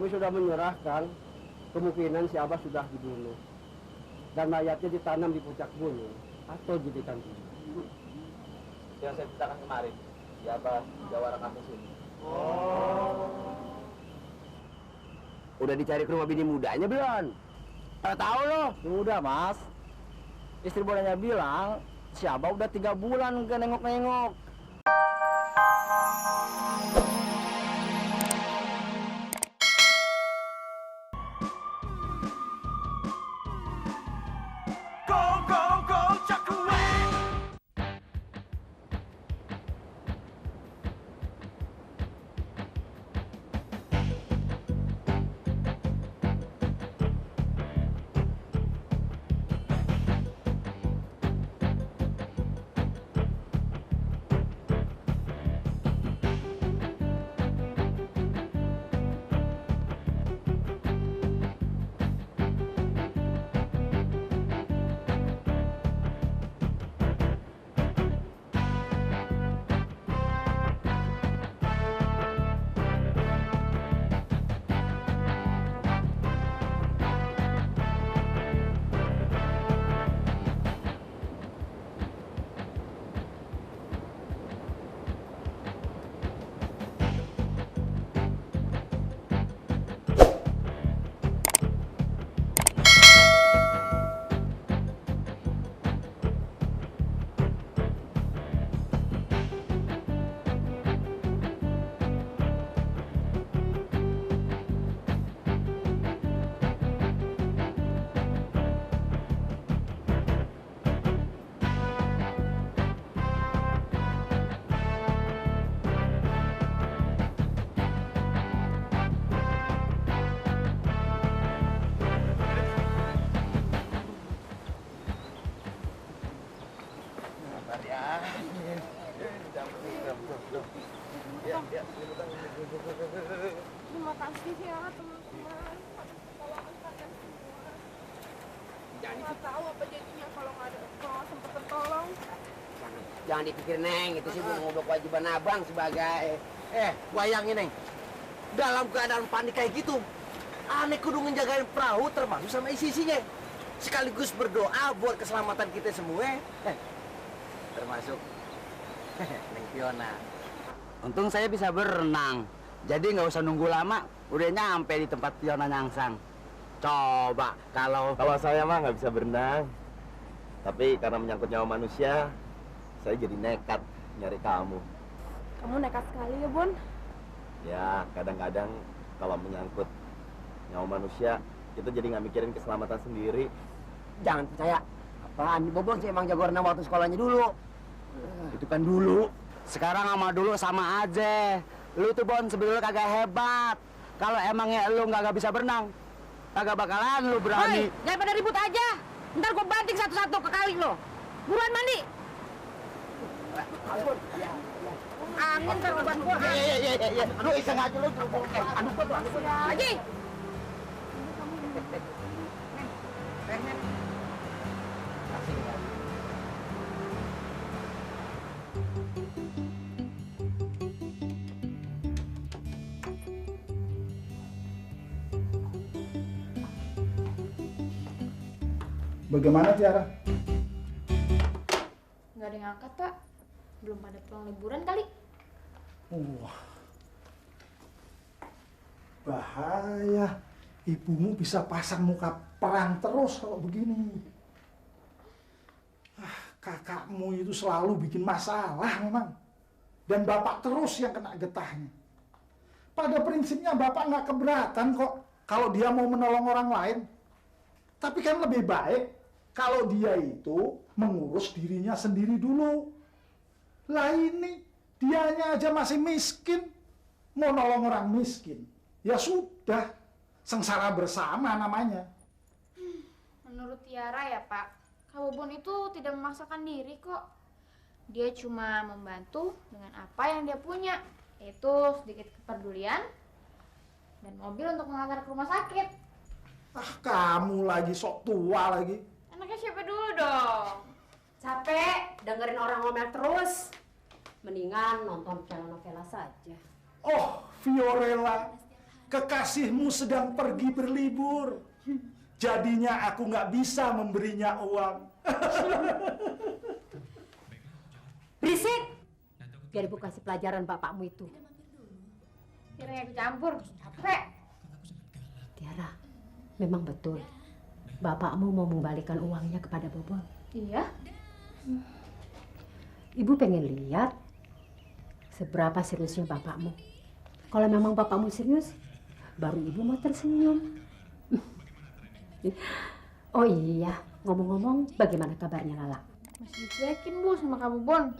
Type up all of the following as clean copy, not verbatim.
Kami sudah menyerahkan kemungkinan si Abah sudah dibunuh dan mayatnya ditanam di puncak gunung atau jadikan tinggi. Yang saya ceritakan kemarin, si Abah jawara kampung sini. Udah dicari ke rumah bini mudanya belum? Tahu loh. Sudah, Mas. Istri bolanya bilang si Abah udah 3 bulan nggak nengok-nengok. Terima kasih ya teman-teman. Tolongan kalian semua. Nggak tahu apa jadinya kalau nggak ada sempat tertolong. Jangan dipikir Neng, itu sih mau kewajiban abang sebagai. Bayangin, Neng. Dalam keadaan panik kayak gitu, aneh kudu ngejagain perahu termasuk sama isi-isinya. Sekaligus berdoa buat keselamatan kita semua. Termasuk Neng Fiona. Untung saya bisa berenang, jadi nggak usah nunggu lama, udah nyampe di tempat Fiona nyangsang. Coba kalau saya mah nggak bisa berenang, tapi karena menyangkut nyawa manusia, saya jadi nekat nyari kamu. Kamu nekat sekali ya, Bon. Ya, kadang-kadang kalau menyangkut nyawa manusia, kita jadi nggak mikirin keselamatan sendiri. jangan percaya. Apaan? Bobon sih emang jago renang waktu sekolahnya dulu. Itu kan dulu. Sekarang sama dulu sama aja. Lu tuh Bon sebetulnya kagak hebat. Kalau emangnya lu nggak bisa berenang, kagak bakalan lu berani. Hoi, jangan pada ribut aja. Ntar gua banting satu-satu ke kali lo. Buruan mandi. Angin kan buat gua. Iya. Lu iseng aja lu. Aduh gua. Haji. Bagaimana Tiara? Nggak ada yang angkat, Pak. Belum pada pulang liburan kali. Wah, bahaya. Ibumu bisa pasang muka perang terus kalau begini. Kakakmu itu selalu bikin masalah memang. Dan bapak terus yang kena getahnya. Pada prinsipnya bapak nggak keberatan kok kalau dia mau menolong orang lain. Tapi kan lebih baik kalau dia itu mengurus dirinya sendiri dulu. Lah ini, dianya aja masih miskin, mau nolong orang miskin. Ya sudah, sengsara bersama namanya. Menurut Tiara ya, Pak, Kak Bobon itu tidak memaksakan diri kok. Dia cuma membantu dengan apa yang dia punya, yaitu sedikit kepedulian dan mobil untuk mengantar ke rumah sakit. Kamu lagi sok tua lagi. Anaknya siapa dulu dong? Capek dengerin orang ngomel terus. Mendingan nonton telenovela saja. Oh, Fiorella. kekasihmu sedang pergi berlibur. Jadinya aku nggak bisa memberinya uang. Berisik! Biar ibu kasih pelajaran bapakmu itu. Tiara yang campur, capek. Tiara, memang betul. Bapakmu mau mengembalikan uangnya kepada Bobon. Iya? Ibu pengen lihat seberapa seriusnya bapakmu. Kalau memang bapakmu serius, baru ibu mau tersenyum. Oh iya, ngomong-ngomong, bagaimana kabarnya Lala? Masih dicuekin Bu sama Kak Bobon.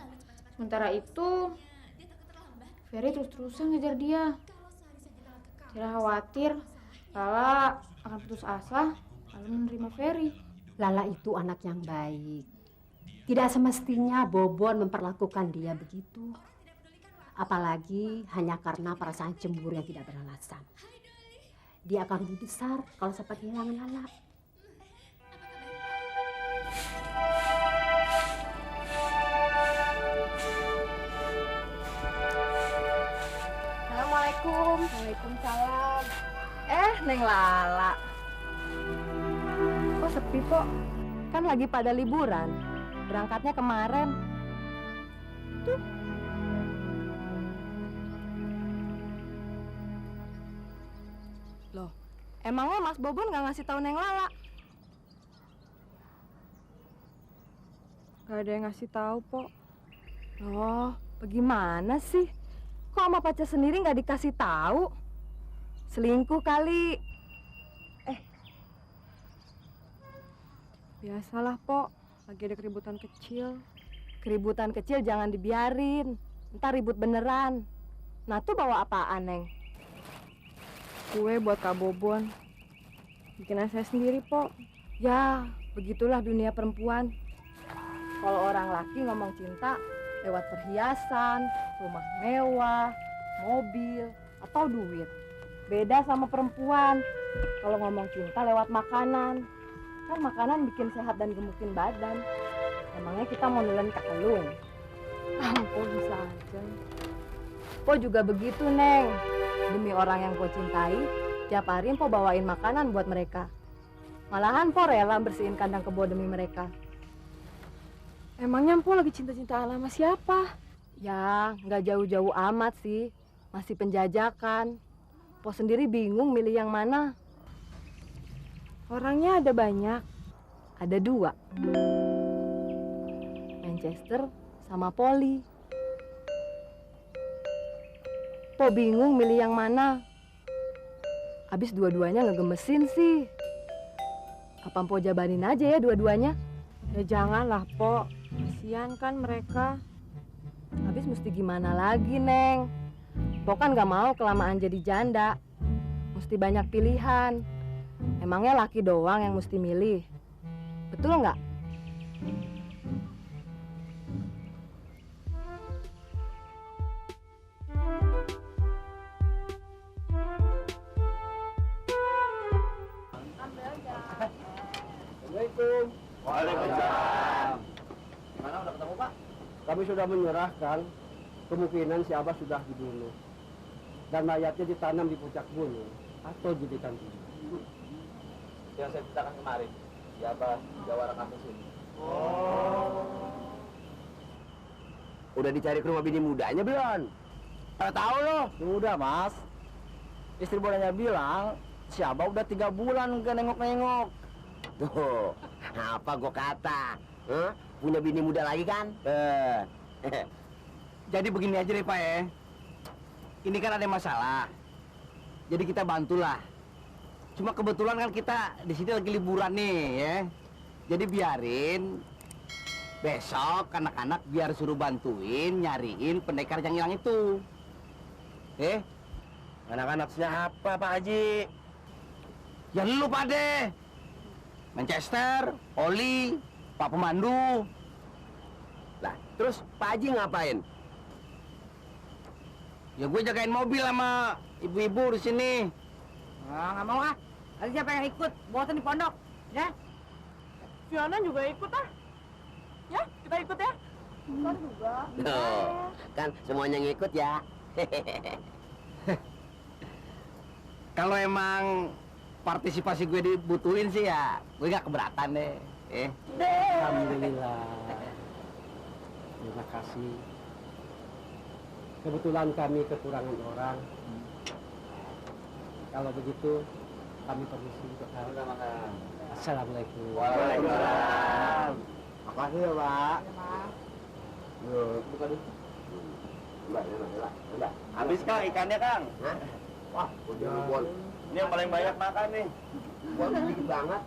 Sementara itu, Ferry terus-terusan ngejar dia. Tiara khawatir Lala akan putus asa lalu menerima Ferry. Lala itu anak yang baik. Tidak semestinya Bobon memperlakukan dia begitu. Apalagi hanya karena perasaan cemburu yang tidak beralasan. Dia akan lebih besar kalau sempat kehilangan Lala. Assalamualaikum. Waalaikumsalam. Neng Lala. Kok sepi kok? Kan lagi pada liburan. Berangkatnya kemarin. Tuh. Loh, emangnya Mas Bobon nggak ngasih tahu Neng Lala? Gak ada yang ngasih tahu, Pok. Loh, bagaimana sih? Kok sama pacar sendiri nggak dikasih tahu? Selingkuh kali. Biasalah, Pok. Lagi ada keributan kecil. Keributan kecil jangan dibiarin. Ntar ribut beneran. Nah, tuh bawa apaan, Neng? Kue buat Kak Bobon. Bikinan saya sendiri, Pok. Ya, begitulah dunia perempuan. Kalau orang laki ngomong cinta lewat perhiasan, rumah mewah, mobil, atau duit. Beda sama perempuan. Kalau ngomong cinta lewat makanan. Kan makanan bikin sehat dan gemukin badan. Emangnya kita mau nulen kalung? Ampun, bisa aja. Po juga begitu, Neng. Demi orang yang Po cintai, tiap hari Po bawain makanan buat mereka. Malahan Po rela bersihin kandang kebo demi mereka. Emangnya Po lagi cinta-cintaan sama siapa? Ya, nggak jauh-jauh amat sih. Masih penjajakan. Po sendiri bingung milih yang mana. Orangnya ada banyak. Ada 2. Manchester sama Polly. Po bingung milih yang mana. Habis dua-duanya ngegemesin sih. Apa Po jabanin aja ya dua-duanya? Ya janganlah, Po. Kasian kan mereka. Habis mesti gimana lagi, Neng? Po kan gak mau kelamaan jadi janda. Mesti banyak pilihan. Emangnya laki doang yang mesti milih? Betul nggak? Assalamualaikum. Waalaikumsalam. Gimana, udah ketemu, Pak? Kami sudah menyerahkan, kemungkinan si Abah sudah dibunuh. Dan mayatnya ditanam di puncak gunung atau jadikan tinggi. Yang saya ceritakan kemarin. Si Abah Jawara kampus ini. Udah dicari ke rumah bini mudanya belum? Tahu loh. Sudah, Mas. Istri bolanya bilang, si Abah udah 3 bulan nggak nengok-nengok. Tuh, apa gua kata? Punya bini muda lagi kan? Jadi begini aja deh, Pak ya. Ini kan ada masalah. Jadi kita bantulah. Cuma kebetulan kan kita di sini lagi liburan nih ya. Jadi biarin besok anak-anak biar suruh bantuin nyariin pendekar yang hilang itu. Anak-anak siapa, Pak Haji? Ya lu Pak deh. Manchester, Oli, Pak Pemandu. Lah, terus Pak Haji ngapain? Ya gue jagain mobil sama ibu-ibu di sini. Nggak mau ah. Ada siapa yang ikut? Bosan di pondok, ya? Fiona juga ikut ah. Ya, kita ikut ya. Kan juga. Tuh, kan semuanya ngikut ya. Kalau emang partisipasi gue dibutuhin sih ya, gue gak keberatan deh. Alhamdulillah. Terima kasih. Kebetulan kami kekurangan orang. Kalau begitu, kami permisi untuk Assalamualaikum. Waalaikumsalam. Makasih ya, Pak. Buka dulu. Habis Kang ikannya Kang. Wah, Ini yang paling banyak makan nih. buat sedikit banget.